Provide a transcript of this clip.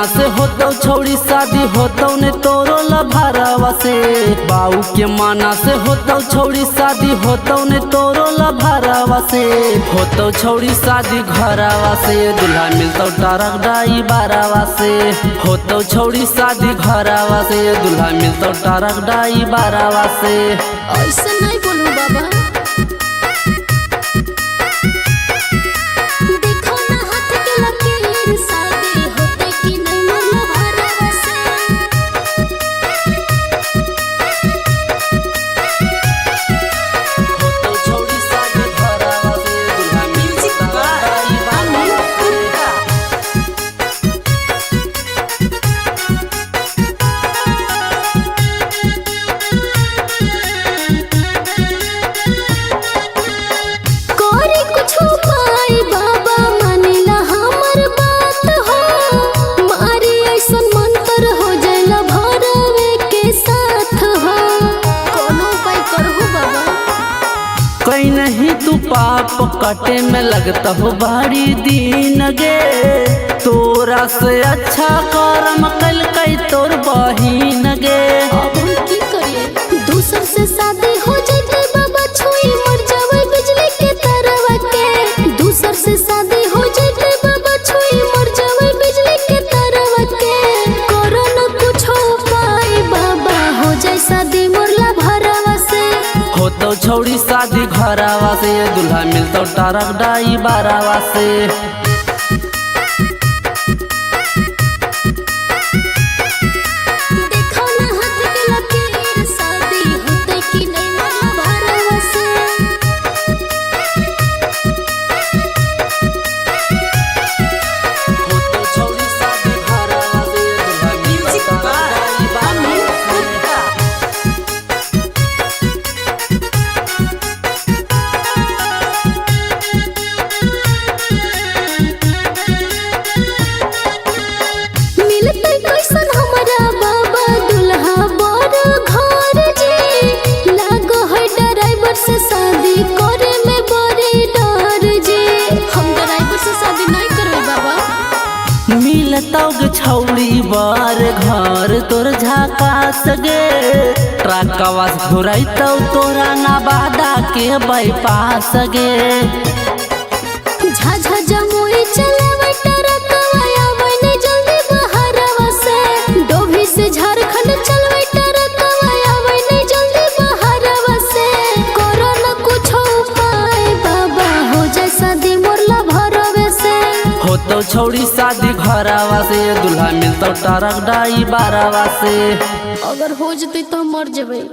से होतौ छौड़ी शादी होतौ ने तोरो लभरवा से। बाऊ के माना से होतौ छौड़ी शादी होतौ ने तोरो लभरवा से। होतौ छौड़ी शादी घरवा से दूल्हा मिलतौ टरक ड्राइवरवा से। होतौ छौड़ी शादी घरवा से दूल्हा मिलतौ टरक ड्राइवरवा से। ऐसे नहीं बोलू बाबा। देखो ना हाथ के लकीर, शादी होते कि नहीं मोर भरवा से। होतौ छौड़ी शादी घरवा से दूल्हा मिलतौ टरक ड्राइवरवा से। करे कुछ उपाय बाबा मानेला हमर बात हो। मारी ऐसन मंत्र हो जाइला भरवे के साथ हो। कोनो उपाय करहु बाबा। कहीं नहीं तू पाप कटे में लगता हो भारी दीन गे। तोरा से अच्छा करम कल कई तोर बहिन गे। अब हम की करिए, दूसर से शादी हो जाते बाबा छुई मर जावे बिजली के तारवा के। दूसर से शादी हो जाते बाबा छुई मर जावे बिजली के तारवा के। करो न कुछ उपाय बाबा हो जाए शादी मोरला भरवा से। होतौ छौड़ी शादी घरवा से दूल्हा मिलतौ टरक ड्राइवरवा से। देखो ना हाथ के लकीर, शादी होते कि नहीं मोरला भरवा से। होतौ छौड़ी शादी घरवा से दूल्हा मिलतौ टरक ड्राइवरवा से। मिलते कैसन हमरा बाबा दुल्हा बड़ घर जे। लागो है ड्राइवर से शादी करे में बड़ी डर जे। हम ड्राइवर से शादी नहीं करबै बाबा। मिलतौ गे छौड़ी बर घर तोर झाकास गे। ट्रकवा से घुरैतौ तोरा नवादा के बाईपास गे। झाझा जमुई चलावे ट्रकवा आवे नहीं जल्दी बहरवा से। डोभी से झारखंड चलवे ट्रकवा आवे नहीं जल्दी बहरवा से। करो न कुछ उपाय बाबा हो जाए शादी मोरला भरवे से। होतौ छौड़ी शादी घरवा से दूल्हा मिलतौ टरक ड्राइवरवा से। अगर हो जतै तो हम मर जेबै।